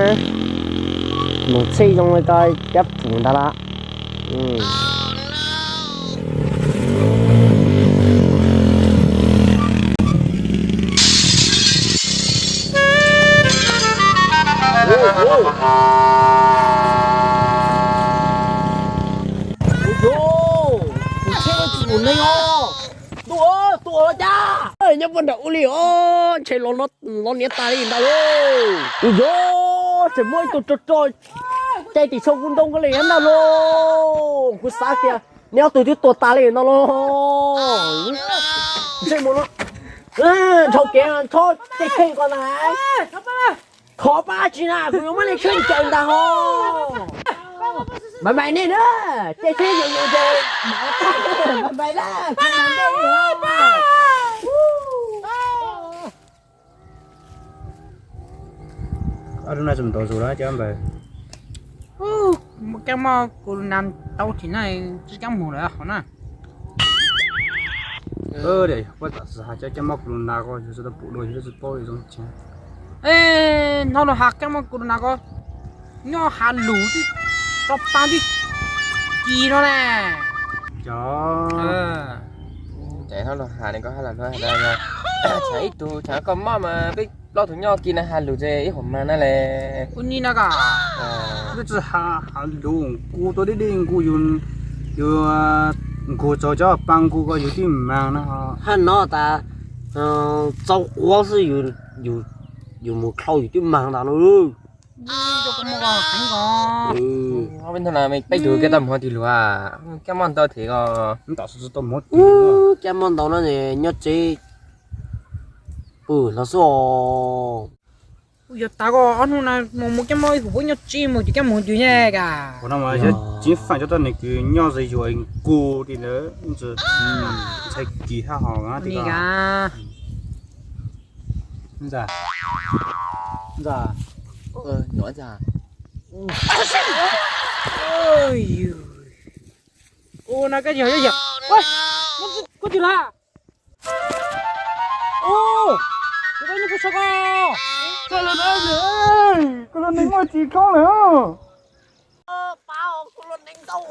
na. Mus txhij zoo li ko cab pum ntag lawm. Tus tsheb tsis pum neeg os. Tus, tus los cas nyob puag nram ub li os, ntshe los niam tas li ntag lauj. Tus yog tseem muaj ib tug rog rog caij tim tshooj kub ntoo ko li ntag lauj. Kuv xav tias neb ob tug twb tuag tas li no lauj. Ntshe mus no, dhau kev nrho caij tsheb ko ntag. Thov pab tsis na, kuv yuav muab nej tsheb ncaws ntag ho. Bye bye nej na, caij tsheb yuav yuav ces bye bye na, kuv mus ntej li os. Ob tug no tseem ntaus zus lawm cov npawg. Muaj kab mob corona tau tim no tsis kaab mus lawm hov na. Puab tam sim has cov kab mob corona ko yus tsis tau pum dua yus tsis paub zoo. Hnov luag has kab mob corona ko nyob has lus twb tso pa twb kis no na. Cov, hnov luag has ne ko has lus no, tshav ib tug tshav koj mob mas peb plaub tug nyob kis na has lus ces ib huam mag na le. Ua ni na ko. Twb tsis has lus nku tau deb deb nku yus, yus nku txog cov pa nku ko yus twb mag na. Hab no tas txaus quav xwb, yus mus dlhau yus twb mag ntag lauj. Peb tug kab mob tau mus hov twg luag, kab mob ntau thiab ko. Kab mob ntau no nyob tsev pw no xwb os. Kuv yuav tas ko ob hnub no mus mus kab mob ib huam puab nyob tsev mus ces kab mus twg nyob ka. Ua no mas tsis faam cov toj ne kws nyob ze yuav nku li lawm, ntshai kis hab hov. Ua no koj yog, koj twg lawm? Ua, kuv tau nyob kuv saum ko. Kuv lub neej muaj tsis khoom lawm. Pab, kuv lub neej ntau.